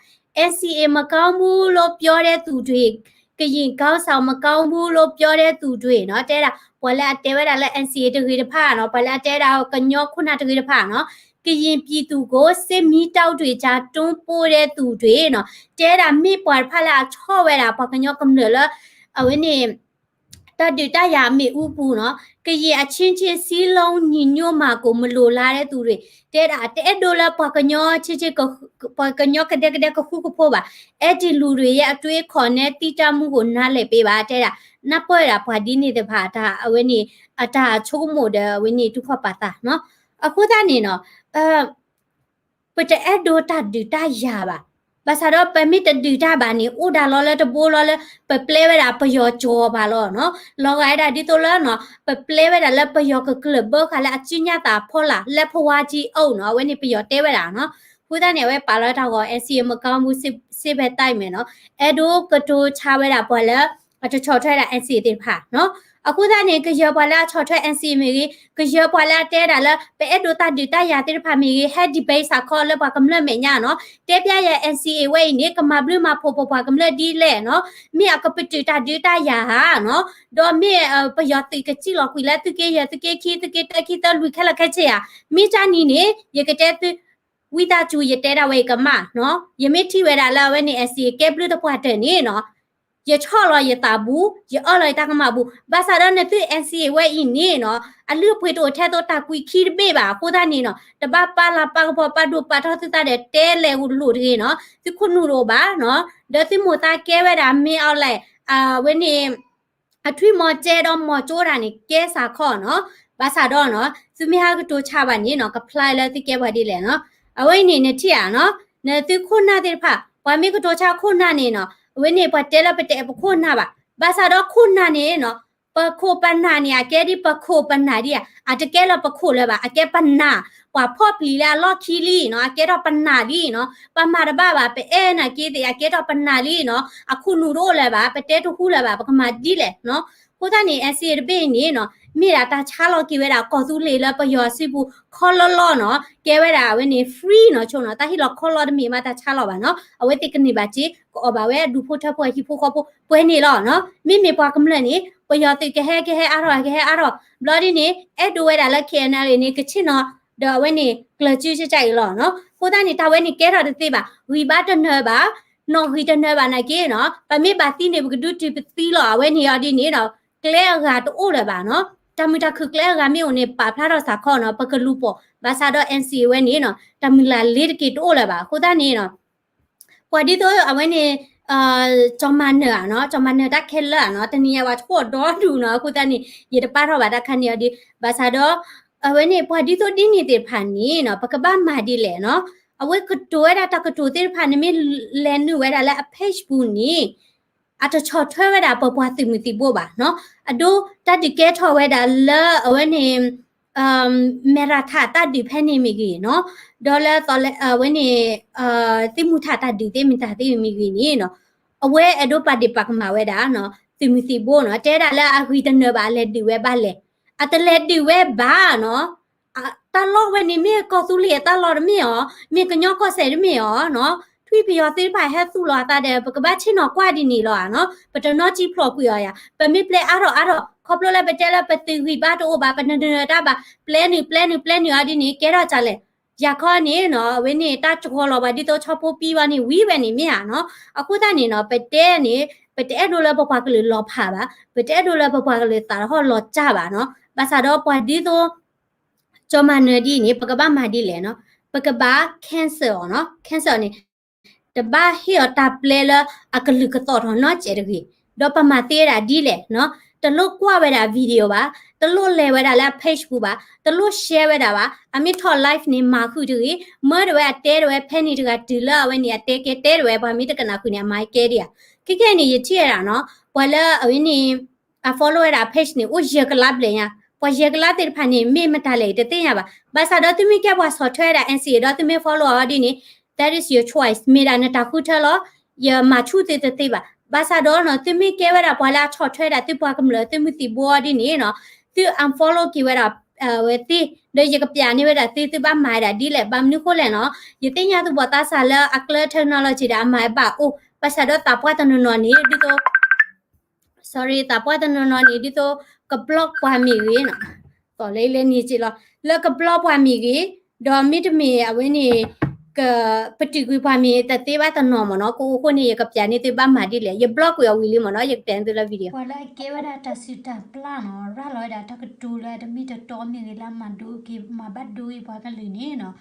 NCA မကောင်းဘူးလို့ပြောတဲ့သူတွေက ကရင်ခေါင်းဆောင်မကောင်းဘူးလို့ပြောတဲ့သူတွေနော် တဲဒၣ် ပှၤလၢအတဲဝဲဒၣ်လၢ NCA တဂ့ၤတဖၣ်နော် ပှၤလၢအတဲဒၣ်ကညီခိၣ်နၢ်တဂ့ၤတဖၣ်နော် ကရင်ပြည်သူကိုစစ်မီးတောက်တွေကြားတွန်းပို့တဲ့သူတွေနော် တဲဒၣ်မ့ၢ်ပှၤတဖၣ်လၢအဆီၣ်ဝဲဒၣ် ပှၤကညီကမျၢၢ်လၢ အဝဲန့ၣ် တၢ်ဒုးတၢ်ယၤမ့ၣ်အူပူၤနော် ကရင်အချင်းချင်းစည်းလုံးညီညွတ်မှာကိုမလိုလားတဲ့သူတွေ တဲဒၣ် တအဲၣ်ဒိးလၢပှၤကညီချင်းချင်း ပှၤကညီကဒဲကဒဲကဃူကဖိးဘၣ် အဲဒီလူတွေရဲ့အတွေးအခေါ်နဲ့သိတတ်မှုကိုနားလည်ပေးပါ တဲဒၣ် နၢ်ပၢၢ်ဒၣ်ပှၤဒ်န့ၣ်တဖၣ် တၢ်အဝဲန့ၣ် အတၢ်ဆိကမိၣ်ဒီးအဝဲန့ၣ် တူၢ်ခီၣ်ပာ်သးနော် အဃိသတးန့ၣ်နော် ပတအဲၣ်ဒိးတၢ်ဒုးတၢ်ယၤဘၣ်. ဘၣ်ဆၣ်ဒီးပမ့ၢ်တဒုးတၢ်ဘၣ်န့ၣ် အိၣ်ဒၣ်လီၤလၢတဘိလီၤလၢ ပပျဲဝဲဒၣ်ပယီၤကၠီၤပှၤလီၤနော်. လီၤဂာ်ဝဲဒၣ်ဒ်သိးလၢနော် ပပျဲဝဲဒၣ်လၢပယီၤကကျၢၢ်ဘၢဃာ်လၢအစုညါသးဖီလာ် လက်ဖဝါကြီးအုပ်နော် အဝဲန့ၣ်ပယီၤတဲဝဲဒၣ်နော်. အဃိသတးန့ၣ် အဝဲပာ်လီၤတၢ်ဂီၤ NCA မကောင်းဘူး စစ်ပဲတိုက်မယ်နော်. အဲၣ်ဒိးကတိၤဆါဝဲဒၣ်ပှၤလၢ အတဆီၣ်ထွဲဒၣ် NCA သ့ၣ်တဖၣ်နော်. အဃိသတးန့ၣ် ကယဲၢ်ပှၤလၢအဆီၣ်ထွဲ NCA မ့ၢ်ဂ့ၤ, ကယဲၢ်ပှၤလၢအတဲဒၣ်လၢ ပအဲၣ်ဒိးတၢ်ဒုးတၢ်ယၤသ့ၣ်တဖၣ်မ့ၢ်ဂ့ၤ, ဟဲ debate စးခီလၢပှၤကမျၢၢ်မဲာ်ညါနော်. တဲပျဲယဲၢ် NCA ဝဲအံၤန့ၣ် ကမၤဘျုးမၤဖှိၣ်ပပှၤကမျၢၢ်ဒ်လဲၣ်နော်. မ့ၢ်အကပတုာ်တၢ်ဒုးတၢ်ယၤဧါနော်. ဒီးမ့ၢ်ပယီၤသုးကစံၣ်လီၤကွံာ်လၢသုးက့ယဲၢ် သုးက့ခံ သုးက့တၢ ခံ သၢ လွံၢ် ခဲလၢာ်ခဲဆ့ဧါ. မ့ၢ်တၢ်နံၤန့ၣ် ယကတဲသု ဝံသးစူၤ ယတဲဒၣ်ဝဲအံၤကမၣ်နော်. ယမ့ၢ်ထံၣ်ဝဲဒၣ်လၢအဝဲန့ၣ် NCA ကဲဘျုးတပှၢ်တၢၢ်န့ၣ်နော် ယဆီၣ်လီၤယသးဘူး, ယအၢၣ်လီၤယတၢ်ကမၣ်ဘူး. ဘၣ်ဆၣ်ဒီးနသု NCA ဝဲအံၤန့ၣ်နော် အလုၢ်အပှ့ၤတအိၣ်ထဲသိးတၢ်ကွံာ်ခံတဘ့ၣ်ဘၣ်. အဃိသတးန့ၣ်နော် တဘၣ်ပာ်လၤပာ်ကပီၤ ပာ်ဒိၣ်ပာ်ထီသုသးဒီးတဲလဲၤလိာ်တဂ့ၤနော်. သုခိၣ်နူာ်တအိၣ်ဘၣ်နော်. ဒီးသုမိၢ်သးကဲဝဲဒၣ် မင်းအောင်လှိုင် အဝဲန့ၣ် အထွံၣ်မီၤကဲဒီးမီၤကၠိတၢ်န့ၣ် ကဲစးခီနော်. ဘၣ်ဆၣ်ဒီးနော် သုမ့ၢ်ဟးကတိၤဆါဘၣ်န့ၣ်နော် ကဖျါလၢသုကဲပှၤဒ်လဲၣ်နော်. အဝဲအံၤန့ၣ် နထံၣ်ဧါနော်. နသုခိၣ်နၢ်သ့ၣ်တဖၣ် ပှၤမ့ၢ်ကတိၤဆါခိၣ်နၢ်န့ၣ်နော် အဝဲန့ၣ်ပှၤတဲလၢပတအဲၣ်ပခိၣ်နၢ်ဘၣ်. ဘၣ်ဆၣ်ဒီးခိၣ်နၢ်န့ၣ်နော် ပခိၣ်ပနၢ်န့ၣ် အကဲဒ်ပခိၣ်ပနၢ်ဒ်ဧါ. အတကဲလၢပခိၣ်လၢၤဘၣ်, အကဲပနၢ်, ပှၤဖီၣ်ပျံၤလၢအလီၢ်ခံလံနော် အကဲထီၣ်ပနၢ်လံနော်. ပမၤတဘၣ်ဘၣ်, ပအဲၣ်နာ်က့သ့ၣ် အကဲထီၣ်ပနၢ်လံနော်. အခိၣ်နူာ်တအိၣ်လၢၤဘၣ်, ပတဲတဟူလၢၤဘၣ်, ပကမၤဒ်လဲၣ်နော်. အဃိသတးန့ၣ် NCA တဘ့ၣ်အံၤန့ၣ်နော် မ့ၢ်ဒၣ်တၢ်ဆါလီၤက့ၤဝဲဒၣ် ကီၢ်သူလ့ၤလၢပယီၤစုပူၤ ခီလီလီနော်. ကဲဝဲဒၣ်အဝဲန့ၣ် free နော် ဆိနီၤ. တၢ်ဟ့ၣ်လီၤခီလီတမ့ၢ်မးတၢ်ဆါလီၤဘၣ်နော်. အဝဲသ့ၣ်ကန့ၢ်ဘၣ်စ့ ကအီၣ်ဘၣ်ဝဲဒူၣ်ဖိထၢဖိအဟံၣ်ဖိဃီဖိ ပှဲၤန့ၣ်လီၤနော်. မ့မ့ၢ်ပှၤကမျၢၢ်န့ၣ် ပယီၤသုးကဟဲကဟဲအါထီၣ် ကဟဲအါထီၣ် ဘျီဒ်န့ၣ် အဲၣ်ဒိးဝဲဒၣ်လၢ KNLA န့ၣ် ကဆ့ၣ်နီၤ ဒီးအဝဲန့ၣ် ကျၢၤစုကၠၢ်အံၤလီၤနော်. အဃိသတးန့ၣ် တၢ်ဝဲန့ၣ်ကဲထီၣ်တသ့ဘၣ်, ဂံၢ်ဘါတနၢၤဘၣ်, နီၣ်ဂံၢ်တနၢၤဘၣ်နာ်က့နော်. ပမ့ၢ်ဘၣ်သံန့ၣ် ပကဒုးတုၤပသံလီၤ. အဝဲန့ၣ်အီၤဒ်န့ၣ်နော် ကျဲအဂၤတအိၣ်လၢၤဘၣ်နော်. တၢ်မုာ်တၢ်ခုၣ်ကျဲအဂၤမ့ၢ်အိၣ်န့ၣ် ပာ်ဖျါထီၣ်စးခီနော် ပကလူၤပိာ်. ဘၣ်ဆၣ်ဒီး NCA ဝဲန့ၣ်နော် တၢ်မုၢ်လၢ်လ့ၤတက့ၤတအိၣ်လၢၤဘၣ်. အဃိသတးန့ၣ်နော် ပှၤဒ်သိးအဝဲန့ၣ် ကၠီၤမၤနၢၤဧါနော်, ကၠီၤမၤနၢၤတၢ်ခဲလၢာ်ဧါနော်, တနံၤအံၤပှၤဆိၣ်ဒီဒူၣ်နော်. အဃိသတးန့ၣ် ယတပာ်ထီၣ်ဘၣ်တၢ်ခါန့ၣ်အီၤဒ်, ဘၣ်ဆၣ်ဒီး အဝဲန့ၣ် ပှၤဒ်သိးဒ်န့ၣ်သ့ၣ်တဖၣ်န့ၣ်နော် ပကဘၣ်မၤဒ်လဲၣ်နော်. အဝဲကတိၤဝဲဒၣ်တၢ်ကတိၤသ့ၣ်တဖၣ် နမ့ၢ်လဲၤနုာ်ဝဲဒၣ်လၢအ page ပူၤန့ၣ် အတဆီၣ်ထွဲဝဲဒၣ်ပပှၤသုးမုၢ်သံၣ်ဘိဘၣ်နော်. အဒိတၢ်ဒုးကဲထီၣ်ဝဲဒၣ်လၢအဝဲန့ၣ် မဲၢ်ရၤထးတၢ်ဒုးဖဲန့ၣ်မ့ၢ်ဂ့ၤနော်, ဒီးလၢအဝဲန့ၣ် သံၣ်မူၤထးတၢ်ဒုးသ့ၣ်မတၤသ့ၣ်မ့ၢ်ဂ့ၤန့ၣ်နော်, အဝဲအဲၣ်ဒိးပာ်ဒ့ၣ်ပာ်ကမၣ်ဝဲဒၣ် သုးမုၢ်သံၣ်ဘိနော်, တဲဒၣ်လၢအဂံၢ်တနၢၤဘၣ် အလဲၤဒုးဝဲဘၣ်လဲၣ်, အတလဲၤဒုးဝဲဘၣ်နော်. တၢ်လီၢ်ဝဲန့ၣ် မ့ၢ်ကီၢ်သူလ့ၤအတၢ်လီၢ်တမ့ၢ်ဧါ, မ့ၢ်ကညီကီၢ်စဲၣ်တမ့ၢ်ဧါနော်. ထွံၣ်ပယီၤသ့ၣ်တဖၣ်ဟဲသူၣ်လီၤအသးဒီး ပကဘၣ်ဆ့ၣ်နီၤကွၢ်ဒ်န့ၣ်လီၤဧါနော်. ပတနီၣ်ကံဖျိးကွံာ်အီၤယါ, ပမ့ၢ်ပျဲအါထီၣ်အါထီၣ် ခီဖျိလၢပတဲလၢပသုးဂံၢ်ဘါတအိၣ်ဘၣ်, ပတနၢၤတၢ်ဘၣ်, ပျဲနုာ် ပျဲနုာ် ပျဲနုာ်အီၤဒ်န့ၣ် ကဲထီၣ်ကလဲၣ်. ယၤခီန့ၣ်နော် အဝဲန့ၣ် တၢ်ကီၤလီၤဘၣ်ဒ်သိးဆီဖိပံဝဲန့ၣ် ဝံၤဝဲန့ၣ်မ့ၢ်ဧါနော်. အဃိသတးန့ၣ်နော် ပတဲန့ၣ် ပတအဲၣ်ဒိးလၢပပှၤကလုာ်လီၤဖးဘၣ်, ပတအဲၣ်ဒိးလၢပပှၤကလုာ်သးတဟီၣ်လီၤကၢ်ဘၣ်နော်. ဘၣ်ဆၣ်ဒီးပှၤဒ်သိး ကၠီၤမၤနၢၤဒ်န့ၣ် ပကဘၣ်မၤဒ်လဲၣ်နော်. ပကဘၣ် cancel အီၤနော်, cancel န့ၣ် တဘၣ်ဟ့ၣ်အီၤတၢ်ပျဲလၢအကလုၢ်ကသီၣ်ထီၣ်နီတစဲးတဂ့ၤ. ဒီးပမၤသ့ဝဲဒၣ်ဒ်လဲၣ်နော်, တလိၣ်ကွၢ်ဝဲဒၣ် video ဘၣ်, တလိၣ်လဲၤဝဲဒၣ်လၢ page ပူၤဘၣ်, တလိၣ် share ဝဲဒၣ်ဘၣ်. အမ့ၢ်ထီၣ် live န့ၣ် မၤဃုာ်တဂ့ၤ, မၢတဝဲအတဲတဝဲဖဲန့ၣ်တဂၤတုၤလၢအဝဲန့ၣ် အတဲကဲတဲတဝဲ ပှၤမ့ၢ်တကနၣ်ဃုာ်န့ၣ် အမၤကဲဒံးဧါ. ခဲခဲအံၤန့ၣ် ယထံၣ်ဝဲဒၣ်နော်, ပှၤလၢအဝဲန့ၣ် အ follow ဝဲဒၣ် page န့ၣ် အိၣ်ယဲၢ်ကလးဘျဲၣ်ညါ, ပှၤယဲၢ်ကလးသ့ၣ်တဖၣ်န့ၣ် မ့ၢ်မတၤလဲၣ် ယတသ့ၣ်ညါဘၣ်. ဘၣ်ဆၣ်ဒီးသုမ့ၢ်ကဲပှၤဆီၣ်ထွဲဝဲဒၣ် NCA ဒီးသုမ့ၢ် follow အီၤဒ်န့ၣ် that is your choice, မ့ၢ်ဒၣ်နတၢ်ဃုထၢလီၤ. ယမၤဆူၣ်သုတသ့ဘၣ်. ဘၣ်ဆၣ်ဒီးနော် သုမ့ၢ်ကဲဝဲဒၣ်ပှၤလၢအဆီၣ်ထွဲဒၣ်သုပှၤကမျၢၢ်သုးမုၢ်သံၣ်ဘိအီၤဒ်န့ၣ်နော်, သု unfollow က့ၤဝဲဒၣ် ဝဲသ့, ဒီးယကပျးန့ၢ်ဝဲဒၣ်သု သုဘၣ်မၤဝဲဒၣ်ဒ်လဲၣ်. ဘၣ်မနုၤဃိလဲၣ်နော်, ယသ့ၣ်ညါသူၣ်ဘီၣ်သးစၢ်လၢအကျဲ technology ဒီးအမၤဘၣ်အိၣ်, ဘၣ်ဆၣ်ဒီးသးပှၢ်တနီၤနီၤန့ၣ် ဒ်သိး sorry သးပှၢ်တနီၤနီၤန့ၣ် ဒ်သိးက block ပှၤမ့ၢ်ဂ့ၤနီၤ, သီၣ်လဲလဲန့ၣ်က့လီၤ, လၢက block ပှၤမ့ၢ်ဂ့ၤ, ဒီးမ့တမ့ၢ်အဝဲန့ၣ် က ပတုာ်ကွံာ်ပှၤမ့ၢ်တသ့ဘၣ်တနီၤမ့ၢ်နီၤ, ကအိၣ်ဃိန့ၣ် ယကပျးန့ၢ်သုဘၣ်မၤဒ်လဲၣ်, ယ block ကွံာ်အီၤဝံၤလံမ့ၢ်နီၤ, ယကပျးန့ၢ်သုလၢ video ပှၤလၢအကဲဝဲဒၣ်တၢ်စုၣ်တၢ်ပျၢ်နီၤ, ရၤလီၤဝဲဒၣ်တၢ်ကတိၤလၢအတမ့ၢ်တတီမ့ၢ်ဂ့ၤလၢအမၤဒိက့ၤမၤဘၣ်ဒိက့ၤပှၤကလုာ်န့ၣ်နီၤ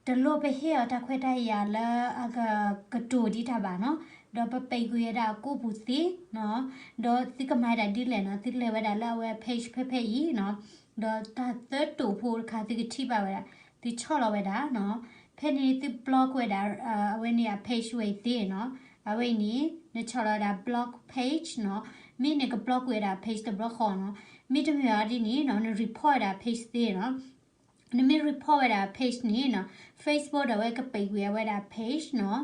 တလိၣ်ပဟ့ၣ်အီၤတၢ်ခွဲးတၢ်ယာ်လၢအကကတိၤဒံးတၢ်ဘၣ်နီၤ, ဒီးပပိတ်ကွံာ်ဝဲဒၣ်အကိၣ်ပူၤသ့နီၤ, ဒီးသုကမၤဝဲဒၣ်ဒ်လဲၣ်နီၤ, သုလဲၤဝဲဒၣ်လၢအဝဲ page ဖဲဖဲအံၤနီၤ, ဒီးတၢ်သၢတိာ်ဖိတခါသုကထံၣ်ဘၣ်ဝဲဒၣ်, သုဆီၣ်လီၤဝဲဒၣ်နီၤ, ဖဲန့ၣ်သု block ဝဲဒၣ်, အဝဲန့ၣ်အ page ဝဲအံၤသ့နီၤ, အဝဲအံၤန့ၣ် နဆီၣ်လီၤဝဲဒၣ် block page နီၤ, မ့ၢ်နက block ကွံာ်ဝဲဒၣ် page တဘျီဃီနီၤ, မ့တမ့ၢ်အီၤဒ်န့ၣ်နီၤ န report ဝဲဒၣ် page သ့နီၤ နမ့ၢ် report ဝဲဒၣ် page န့ၣ်နီၤ Facebook ဒီးအဝဲကပိတ်ကွံာ်အဝဲဒၣ် page နီၤ,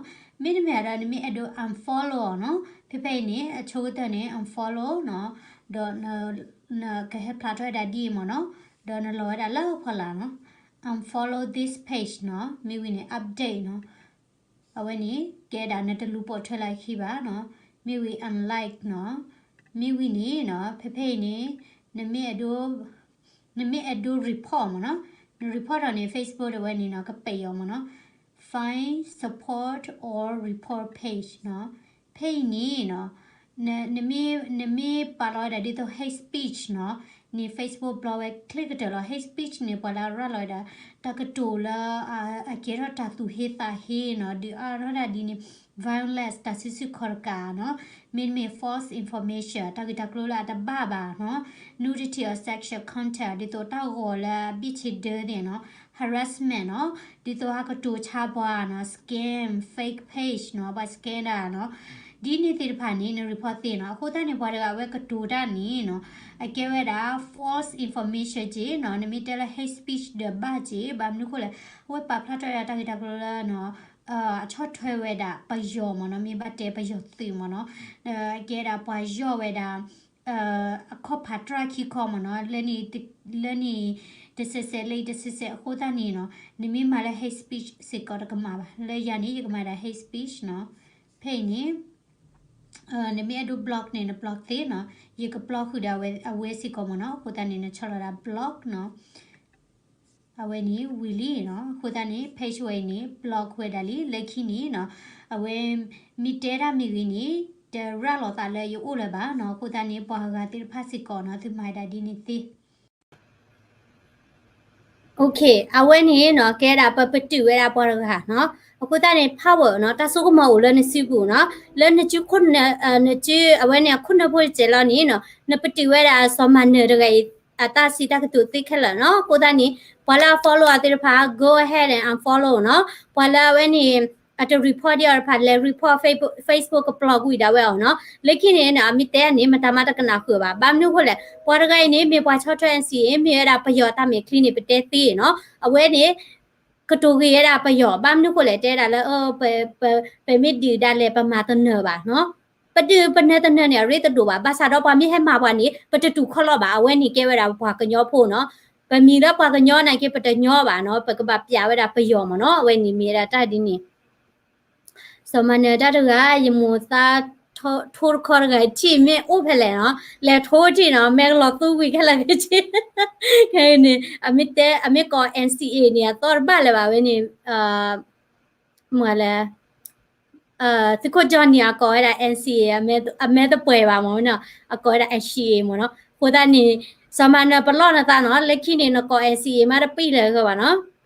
မ့တမ့ၢ်ဒီးနမ့ၢ်အဲၣ်ဒိး unfollow အီၤနီၤ, ဖဲဖဲအံၤန့ၣ် အဆိကတၢၢ်န့ၣ် unfollow နီၤ, ဒီးနကဟဲဖျါထီၣ်ဝဲဒၣ်ဒ်အံၤမ့ၢ်နီၤ, ဒီးနလီၤဝဲဒၣ်လၢဖီလာ်နီၤ, unfollow this page နီၤ, မ့ၢ်ဝံၤန့ၣ် update နီၤ အဝဲန့ၣ် ကဲဒၣ်နတလူၤပိာ်ထွဲလၢခံဘၣ်နီၤ, မ့ၢ်ဝံၤ unlike နီၤ, မ့ၢ်ဝံၤန့ၣ်နီၤ ဖဲဖဲအံၤန့ၣ် နမ့ၢ်အဲၣ်ဒိး နမ့ၢ်အဲၣ်ဒိး report မ့ၢ်နီၤ, န report ထီၣ်န့ၣ် Facebook တဝဲန့ၣ်နီၤ ကပိတ်အီၤမ့ၢ်နီၤ, find support or report page နီၤ, ဖဲအံၤန့ၣ်နီၤ နမ့ၢ်ပာ်လီၤဝဲဒၣ်ဒ်သိး hate speech နီၤ, န့ၣ် Facebook block ဝဲချ့ကတၢၢ်လီၤ, hate speech န့ၣ် ပှၤလၢအရၤလီၤဝဲဒၣ် တၢ်ကတိၤလၢ အကဲထီၣ်တၢ်သူၣ်ဟ့သးဟ့နီၤ, ဒုးအါထီၣ်တၢ်ဒ်န့ၣ် violence တၢ်စုဆူၣ်ခီၣ်တကးနီၤ, မ့တမ့ၢ် false information တၢ်ဂ့ၢ်တၢ်ကျိၤလၢအတဘၣ်ဘၣ်နီၤ, nudity or sexual content ဒ်သိးတၢ်ဂီၤလၢအဘ့ၣ်ဆ့ဒၢသ့ၣ်နီၤ, harassment နီၤ, ဒ်သိးဟးကတိၤဆါပှၤနီၤ, scam, fake page နီၤ, ပှၤ scam တၢ်နီၤ, ဒ်န့ၣ်သ့ၣ်တဖၣ်န့ၣ် န report သ့နီၤ, အဃိသတးန့ၣ် ပှၤတဂၤအဝဲကတိၤတၢ်န့ၣ်နီၤ, အကဲဝဲဒၣ် false information က့နီၤ, နမ့ၢ်တဲလၢ hate speech ဒီးဘၣ်က့, ဘၣ်မနုၤဃိလဲၣ်, အဝဲပာ်ဖျါထီၣ်ဝဲဒၣ်တၢ်ဂ့ၢ်တၢ်ကျိၤလၢနီၤ အဆီၣ်ထွဲဝဲဒၣ်ပယီၤမ့ၢ်နီၤ, မ့ၢ်ဘၣ်တဲပယီၤသုးမ့ၢ်နီၤ, ကဲဒၣ်ပှၤယီၢ်ဝဲဒၣ် အခီၣ်ဖးတြၢ်ခံခီမ့ၢ်နီၤ, လၢန့ၣ် တဆဲးဆဲးလၢတဆဲးဆဲးအဃိသတးန့ၣ်နီၤ, နမ့ၢ်မၤလၢ hate speech စ့ၢ်ကီးတကမၣ်ဘၣ်, လၢယၤန့ၣ် ယကမၤဒၣ် hate speech နီၤ, ဖဲအံၤန့ၣ် နမ့ၢ်အဲၣ်ဒိး block န့ၣ် န block သ့နီၤ, ယက block ဃုာ်ဒီးအဝဲစ့ၢ်ကီးမ့ၢ်နီၤ, အဃိသတးန့ၣ် နဆီၣ်လီၤဒၣ် block နီၤ အဝဲန့ၣ်ဝံၤလံနီၤ, အဃိသတးန့ၣ် page ဝဲအံၤန့ၣ် block ဝဲဒၣ်လံ, လၢခံန့ၣ်နီၤ, အဝဲ မ့ၢ်တဲဒၣ်မ့ၢ်ဂ့ၤန့ၣ် တရၤလီၤသးလၢယအိၣ်လၢၤဘၣ်နီၤ, အဃိသတးန့ၣ် ပှၤဂၤသ့ၣ်တဖၣ်စ့ၢ်ကီးနီၤ သုမၤဒၣ်ဒ်န့ၣ်သ့ OK, အဝဲန့ၣ်နီၤ ကဲဒၣ်ပပတုာ်ဝဲဒၣ်ပှၤတဂၤနီၤ, အဃိသတးန့ၣ် power နီၤ, တၢ်စိကမီၤအိၣ်လၢနစုပူၤနီၤ, လၢနစုခိၣ်နၢ, နစု အဝဲန့ၣ်အခိၣ်နၢဖိတစဲးလီၤန့ၣ်နီၤ, နပတုာ်ဝဲဒၣ်စီၤမၤနၢၤတဂၤအံၤ အတၢ်စံးတၢ်ကတိၤသ့ခဲလၢာ်နီၤ, အဃိသတးန့ၣ် ပှၤလၢအ follow အီၤသ့ၣ်တဖၣ် go ahead and unfollow နီၤ, ပှၤလၢအဝဲန့ၣ် အတ report ဒံးအီၤတဖၣ် လဲၤ report Facebook က block ကွံာ်ဒၣ်ဝဲအီၤနီၤ, လၢခံန့ၣ် အမ့ၢ်တဲန့ၣ် မတၤမးတကနၣ်ဃုာ်ဘၣ်, ဘၣ်မနုၤဃိလဲၣ်, ပှၤတဂၤအံၤန့ၣ် မ့ၢ်ပှၤဆီၣ်ထွဲ NCA မ့ၢ်ဝဲဒၣ်ပယီၤတၢ်မဲာ်ချံန့ၣ် ပတဲသ့နီၤ, အဝဲန့ၣ် ကတိၤဂ့ၤဝဲဒၣ်ပယီၤ, ဘၣ်မနုၤဃိလဲၣ် တဲဒၣ်လၢ ပမ့ၢ်ဒုးဒၣ်လဲာ် ပမၤတနၢၤဘၣ်နီၤ, ပဒုးပနၢၤတနၢၤန့ၣ် အရ့တဒိၣ်ဘၣ်, ဘၣ်ဆၣ်ဒီးပှၤမ့ၢ်ဟဲမၤပှၤန့ၣ် ပတတူၢ်ခီၣ်လီၤဘၣ်, အဝဲန့ၣ်ကဲဝဲဒၣ်ပှၤကညီဖိနီၤ, ပမံၤလၢပှၤကညီနာ်က့ ပတညီဘၣ်နီၤ, ပကဘၣ်ပျးဝဲဒၣ်ပယီၤမ့ၢ်နီၤ, အဝဲန့ၣ်မ့ၢ်ဝဲဒၣ်တၢ်ဒ်န့ၣ် စီၤမၤနၢၤတၢ်တဂၤ ယမိၢ်သးထိတခီတဂၤ ထံၣ်မ့ၢ်အိၣ်ဖဲလဲၣ်နီၤ, လဲၤထိထံၣ်နီၤ, မဲာ်ကလီၤသူဝံၤခဲလၢာ်က့, ခဲအံၤန့ၣ် အမ့ၢ်တဲ အမ့ၢ်ကိး NCA န့ၣ် အသီတဘၣ်လၢၤဘၣ်ဝဲန့ၣ်, မ့ၢ်လဲၣ်, သုးခိၣ် Johnny အကိးဝဲဒၣ် NCA အမဲာ်တပှဲၤဘၣ်မ့ၢ်နီၤ, အကိးဝဲဒၣ် NCA မ့ၢ်နီၤ, အဃိသတးန့ၣ် စီၤမၤနၢၤပလီၢ်နသးနီၤ, လၢခံန့ၣ် နကိး NCA မးတပံၢ်လၢၤဂီၤဘၣ်နီၤ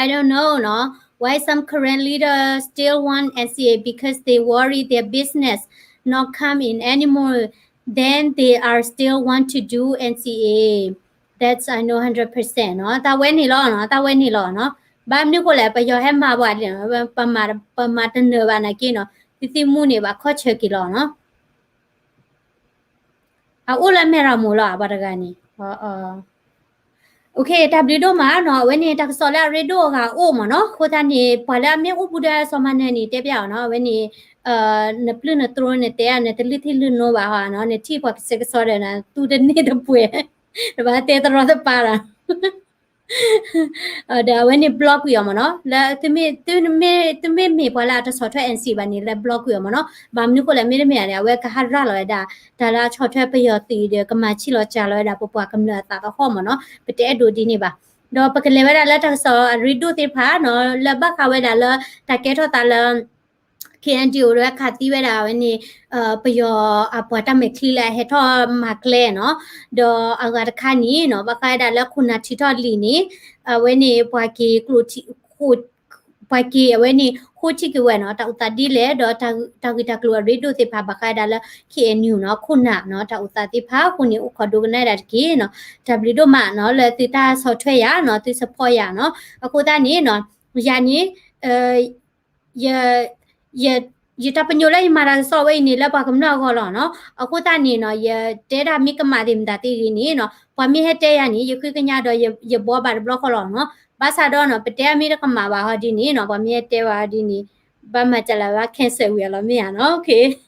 I don't know, no. Why some Karen leaders still want N C A because they worry their business not come in anymore. Then they are still want to do N C A. That's I know hundred percent နီၤ. တၢ်ဝဲန့ၣ်လီၤနီၤ, တၢ်ဝဲန့ၣ်လီၤနီၤ. ဘၣ်မနုၤဃိလဲၣ်, ပယီၤဟဲမၤပှၤဒ်နီၤ, ပမၤတနၢၤဘၣ်နာ်က့နီၤ, သုသ့ၣ်မူန့ၣ်ဘၣ်ခီဆၢက့ၤလီၤနီၤ. အအိၣ်လၢမဲၢ်ရမိၢ်လီၤ ပှၤတဂၤန့ၣ်. တၢ်ဘျုးဒိၣ်မးနီၤ, အဝဲန့ၣ်တၢ်ကစီၣ်လၢအရ့ဒိၣ်အဂၤအိၣ်မ့ၢ်နီၤ, အဃိသတးန့ၣ် ပှၤလၢအမ့ၢ်အိၣ်ဘူးဒီးစီၤမၤနၢၤန့ၣ် တဲပျးအီၤနီၤ, အဝဲန့ၣ် နပျုၢ်နတြိၤနတဲ နတလုၢ်ထံလုၢ်နိဘၣ်ဟီနီၤ, နထံၣ်ပှၤကစဲးကစီဒီးနၤ သူတန့ၢ်တပှဲၤ, တဘၣ်တဲတရီတပါဒီး ဒီးအဝဲန့ၣ် block ကွံာ်အီၤမ့ၢ်နီၤ, လၢသုမ့ၢ် သုမ့ၢ် သုမ့ၢ်မ့ၢ်ပှၤလၢအတဆီၣ်ထွဲ NCA ဘၣ်န့ၣ် လၢ block ကွံာ်အီၤမ့ၢ်နီၤ. ဘၣ်မနုၤဃိလဲၣ် မ့တမ့ၢ်ဧါန့ၣ် အဝဲကဟးရၤလီၤဝဲဒၣ် တၢ်လၢအဆီၣ်ထွဲပယီၤသုးဒီး ကမၤဆံးလီၤစှၤလီၤဝဲဒၣ် ပပှၤကမျၢၢ်အသးသဟီၣ်မ့ၢ်နီၤ. ပတအဲၣ်ဒိးဒ်န့ၣ်ဘၣ်. ဒီးပကလဲၤဝဲဒၣ်လၢတၢ်ကစီၣ်အရ့ဒိၣ်သ့ၣ်တဖၣ်နီၤ, လၢဘၣ်ဃးဝဲဒၣ်လၢ တၢ်ကဲထီၣ်သးလၢ KNDO ဒၣ်ဝဲခးသံဝဲဒၣ်ဝဲန့ၣ် ပယီၤအပှၤတၢ်မဲာ်ချံလၢအဟဲထီၣ်မၤကျဲနီၤ, ဒီးအဂၤတခါန့ၣ်နီၤ ဘၣ်ဃးဝဲဒၣ်လၢခိၣ်နၢ်ထံးထီၣ်လံာ်န့ၣ် အဝဲန့ၣ်ပှၤက့ၤကျိာ်ထံး ပှၤက့ၤအဝဲန့ၣ် ဃိထံၣ်က့ၤဝဲနီၤ တၢ်အိၣ်သးဒ်လဲၣ် ဒီးတၢ်ဂ့ၢ်တၢ်ကျိၤအရ့ဒိၣ်သ့ၣ်တဖၣ် ဘၣ်ဃးဝဲဒၣ်လၢ KNU နီၤ ခိၣ်နၢ်နီၤ တၢ်အိၣ်သးသ့ၣ်တဖၣ်အဃိန့ၣ် အိၣ်ခိးဒိကနၣ်ဒၣ်တက့ၢ်နီၤ. တၢ်ဘျုးဒိၣ်မးနီၤ လၢသုတၢ်ဆီၣ်ထွဲယၤနီၤ သု support ယၤနီၤ. အဃိသတးန့ၣ်နီၤ ယၤန့ၣ် ယ ယတၢ်ပညိၣ်လၢယမၤတၢ်ကစီၣ်ဝဲအံၤန့ၣ် လၢပှၤကမျၢၢ်အဂီၢ်လီၤနီၤ. အဃိသတးန့ၣ်နီၤ ယတဲဒၣ်မ့ၢ်ကမၣ်သ့ၣ်မတၤသ့ၣ်ဂ့ၤန့ၣ်နီၤ ပှၤမ့ၢ်ဟဲတဲယၤန့ၣ် ယဃ့ကညးဒီး ယဘှီဘၣ်တဘျီဃီလီၤနီၤ. ဘၣ်ဆၣ်ဒီးနီၤ ပတဲအမ့ၢ်တကမၣ်ဘၣ်ဟီဒ်န့ၣ်နီၤ ပှၤမ့ၢ်ဟဲတဲဘၣ်ဟီဒ်န့ၣ် ဘၣ်မၤစၢၤလၢဘၣ် cancel ဝံၤအလီၤမ့ၢ်ဧါနီၤ.